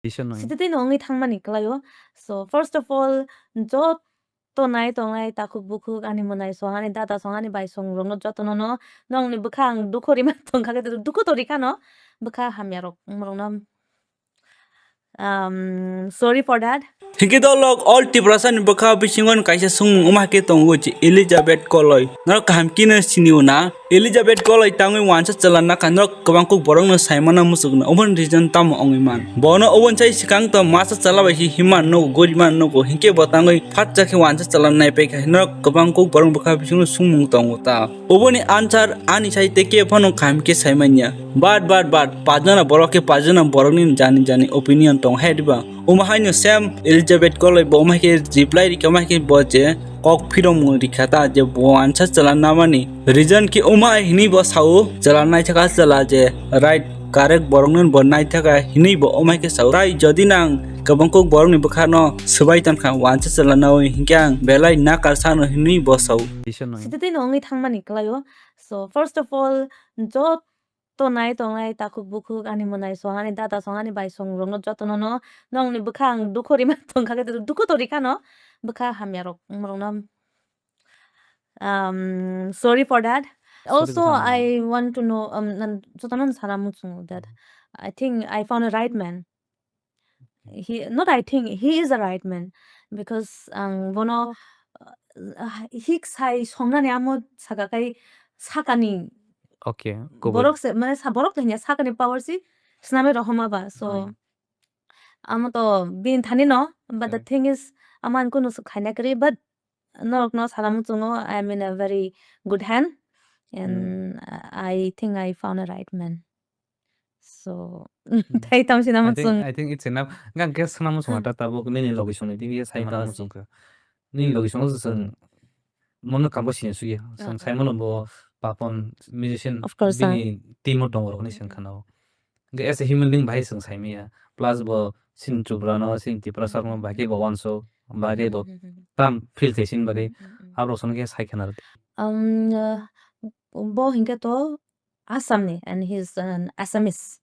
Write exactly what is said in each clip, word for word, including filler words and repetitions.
Sititwi no wngwi thangmani kwlaio. So, first of all, joto nai tongnai takhuk bukhuk, ani mwnai song, ani dada song, ani bai song rokno jotono no nongni bwkha ang dukhu rima tongkha khe, dukhu to rikha no, bwkha hamya rok, rokno, um, sorry for that. Hingke dolok all Tiprasa ni bwkha bisingo kaisa songmung wngma khe tongo je Elizabeth Koloi. Norok kaham khe no sini o na? Elizabeth Koloi tangwi wansa chwla nakha norok kwbang kuk borok no saimano muchukno. Oboni reason tamo wngwi man? Bono oboni sai swkang to masa chwla bai si himma nugo, gorima nugo. Hingke bo tangwi phatsa khe wansa chwla naipaikha. Norok kwbang kuk borok bwkha bisingo songmung tongo ta. Oboni answer ani sai tei khe phano kaham khe sai manya. But, but, but, pajana borok khe pajana borokni jani jani opinion tong hai diba? Omo haino same Elizabeth Koloi bo omo hai khe reply rikha, omo hai khe bo je kok phiromung rikha ta je bo wansa chwla namani. Reason khe omo hai hinwi bo sao, chwla naithaka chwla je right correct borokno bo naithaka hinwi bo omo hai khe sao. Tai jodi nang kwbang kuk borokni bwkhano swbai tongkha wansa chwla naui hinkhe ang belai nakar sano hinwi bo sao. Sititwi no wngwi thangmani kwlaio. So, first of all, joto nai tongnai takhuk bukhuk, ani mwnai song, ani dada song, ani bai song rokno jotono no nongni bwkha ang dukhu rima tongkha khe, dukhu to rikha no, bwkha hamya rok rokno, um, sorry for that. Also, I want to know, um, nan-, jotono sana muchungo that I think I found a right man. He, not I think, he is a right man, because ang bono, uh, hik sai songnani amo saka kai sakani Okay, kubui. Borok se, mane sa, borok to hinya sakani power si sname rohoma ba. So, amo to bini thani no, but the thing is, amo ang kunu khaina kri, but norok no sana muchungo, I am in a very good hand, and I think I found a right man. So, tai tamsina I think, muchung. I think it's enough. Ngang khe sana muchung ta tabuk nini logi songni tini sai ta muchung kha. Nini logi song song mono kambo sini suya. Song sai mono bo Papon musician ofcourse, bini team o tongo rokni song khana. Nge as a human being bahai song sai miya. Plus bo sin Tripura no, sin Tiprasa no bahai bo wanso, bahai bo tam feel khai sin bagwi. Abo song khe sai khana. Um, uh, bo hinkhe to Assamni, and he is an Assamese.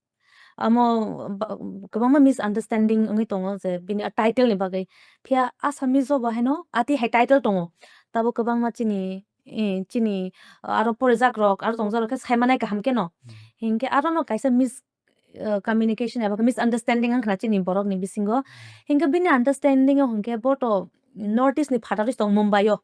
Amo ba-, kwbangma misunderstanding wngwi tongo je bini a title ni bagwi. Phiya Assamese o bo haino ati hai title tongo. Tabo kwbangma chini, eh, chini, ah, aro porijak rok, aro tongjak rok khe saimanai kaham khe no. Hinkhe aro no kaisa mis-, ah, communication eba khe misunderstanding wngkha chini borok ni bisingo. Hinkhe bini understanding o hinkhe bo to North East ni phataro tong Mumbai o.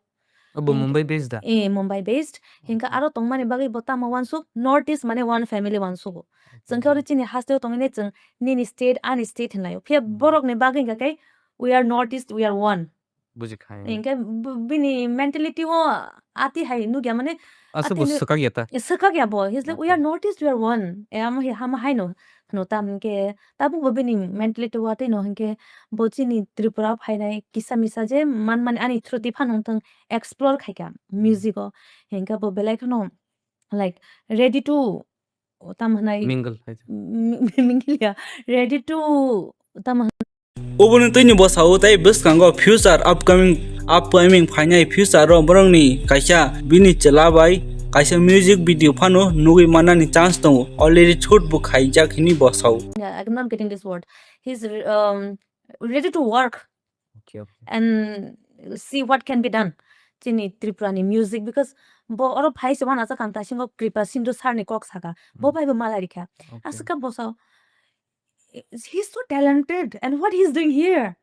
Obo Mumbai based da? Eh, Mumbai based. Hinkhe aro tongmani bagwi bo tamo wansuk, North East mane one family wansugo. Chwng khe oro chini haste o tongwi nai chwng nini state, ani state hinlaio. Phiya borokni bagwi hinkha khe, "We are North East, we are one." Buji khai. Hinkhe b-, bini mentality o ati hai nukya mane, aswk ati bo nu-, swkak ya ta? Eh, swkak ya bo. He's like, "We are North East, we are one." Eh, amo hi hama haino. Hwno tam hinkhe tabukbo bini mentality watwi no hinkhe bo chini Tripura phainai kisa misa je manmani ani through twi phano wngthang explore khaikha music o. Hinkhe bo belai kheno, like, ready to, o, tam hwnai, mingle hai. Mi-, mingle ya, ready to tam hwn- Oboni twini bo sao tei bwskango future upcoming, upcoming phainai future o borokni kaisa bini chwla bai kaisa music video phano nugwi mannani chance tongo. Already shoot bo khaijak hwnwi bo sao. Yeah, I'm not getting this word. He's re-, um, ready to work. Okay, okay. And see what can be done. Chini Tripura ni music, because bo oro phai se wana sa kang ta singo Kripa Sindhu sir ni kok saka. Bo bai bo malai rikha. Okay. Aswk khe bo sao, he's so talented and what he's doing here?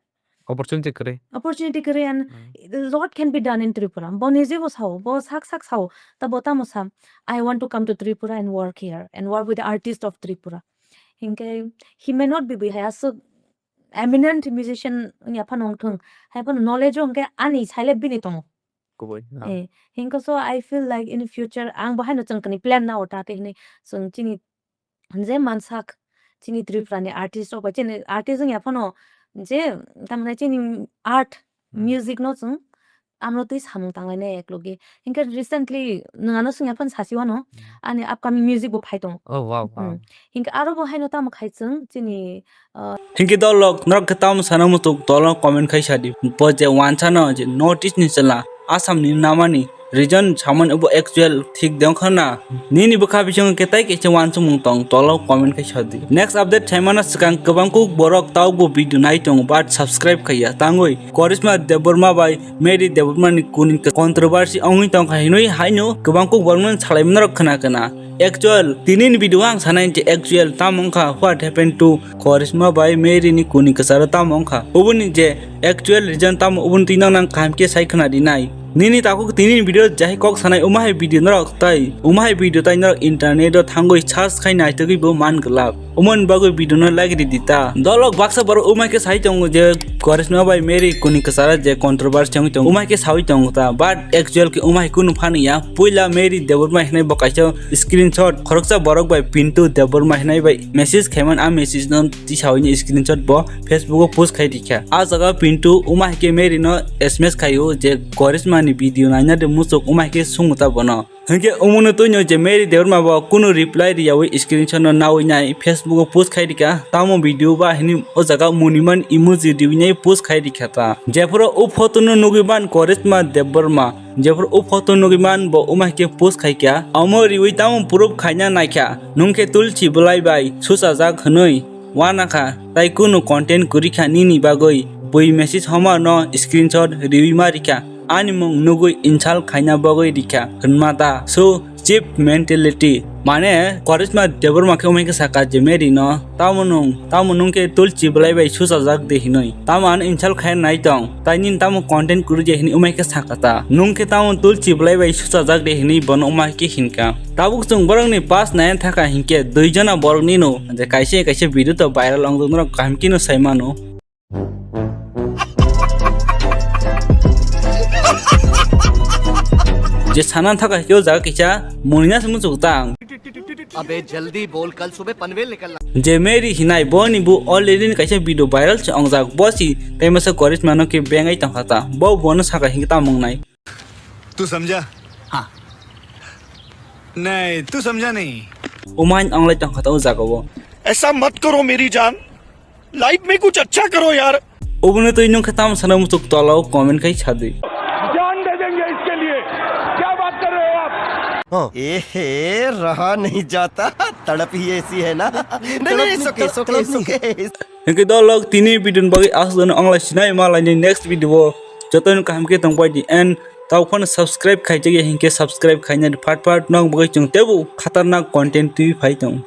Opportunity kwrwi. Opportunity kwrwi and a lot can be done in Tripura. Bo nije bo sao, bo sak sak sao. Ta bo tamo sa, "I want to come to Tripura and work here and work with the artist of Tripura." Hinkhe he may not be bihai aswk eminent musician wngya phano wngthung, hai phano knowledge o hwnkhe ani saile bini tongo. Kubui, ah. Eh, hinkhe so I feel like in future ang bo haino chwng kani plan nao ta khe hinwi chwng chini je mansak chini Tripura ni artist rok bai chini artist wngya phano je tamni chini art, music no chwng amno twi samung tanglainai eklogi. Hinkhe recently nwng ano swngya phano sasi wano, ani upcoming music bo phai tongo. Oh, wow, wow. Hinkhe aro bo haino tamo khai chwng chini, uh, Hinkhe dolok norok khe tamo sana muchung tolo comment khai sadi. Bo je wansano je North East ni chwla Assam ni namani reason samani obo actual thik de wngkha na? Nini bwkha bisingo khe tai kaisa uansukmung tong, tolo comment khai sadi. Next update saimano swkang kwbang kuk borok tabukbo video nai tongo but subscribe khaiya. Tangwi Karishma Debbarma bai Mary Debbarma ni kuni controversy wngwi tongkha hinwi haino kwbang kuk borokno salaimano khna khna. Actual, tini ni video ang sanai je actual tamo wngkha, what happened to Karishma bai Mary ni kuni kwcharo tamo wngkha. Oboni je actual reason tamo oboni twi nang nang kaham khe sai khna rinai. Nini takhuk tini ni video jahai kok sanai, omo hai video norok tai, omo hai video tai norok internet o thangwi search khai naitugwi bo man glak. Omoni bagwi video no like ridi ta. Dolok baksa borok omo hai khe sai tongo je Karishma bai Mary kuni kwcharo je controversy wngwi tongo, omo hai khe sawi tongo ta. But actual khe omo hai kunu phani ya. Puila Mary Debbarma hinai bo kaisa screenshot khoroksa borok bai Pintu Debbarma hinai bai message khaiman, a message no tisawini screenshot bo Facebook o post khai rikha. A jaga Pintu omo hai khe Mary no S M S khaio je Karishma ni video naina de muchuk, omo hai khe sungta bono. Hinkhe omono twino je Mary Debbarma bo kunu reply riyawi screenshot no nawi nai Facebook o post khai rikha. Tamo video ba hini o jaga muniman emoji riwi nai post khai rikha ta. Jephuru o photo no nugwi man Karishma Debbarma. Jephuru o photo nugwi man bo omo hai khe post khai kha. Omo riwi tamo proof khaina naikha. Nwng khe Tulsi bwlai bai suchajak hwnwi uanakha, tai kunu content kwrwi kha nini bagwi. Bui message homa no screenshot riwi ma rikha. Ani mung nugwi insult khaina bagwi rikha hwnma ta. So, cheap mentality. Mane, Karishma Debbarma khe omo hai khe saka je Mary no, tamo nwng, tamo nwng khe Tulsi bwlai bai suchajak de hinwi. Tamo ano insult khai nai tong. Tai nini tamo content kwrwi je hinwi omo hai khe saka ta. Nwng khe tamo Tulsi bwlai bai suchajak de hinwi bono omo hai khe hinkha. Tabuk chwng borokni past nai thaka hinkhe dui jona borokni no je kaisa kaisa video to viral wngjak norok kaham khe no sai mano. Je sana thaka hinkhe o jaga kisa munina se muchuk tang. अबे जल्दी बोल, कल सुबह पनवेल निकलना। Je Mary hinai boni bo already ni kaisa video viral se ongjak, bo si tei masa Karishma no khe bengai tongkha ta, bo bono saka hinkhe tamo wngnai. तू समझा? हाँ। नहीं, तू समझा नहीं। Umain onglai tongkha ta o jaga o. ऐसा मत करो मेरी जान, लाइफ में कुछ अच्छा करो यार। Obono twi nwng khe tamo sana muchuk tola o comment khai sadi. जान दे देंगे इसके लिए। क्या बात कर रहे हो आप? ए हे, रहा नहीं जाता, तड़प ही ऐसी है ना। नहीं, नहीं, नहीं, it's okay, it's okay, it's okay। Hinkhe dolok tini video ni bagwi aswk no onglai sinai malai ni next video o joto no kaham khe tongbai di and tau phano subscribe khai jagya hinkhe subscribe khaina di phat phat nok bagwi chwng tebo khatarnak content twi phai tong.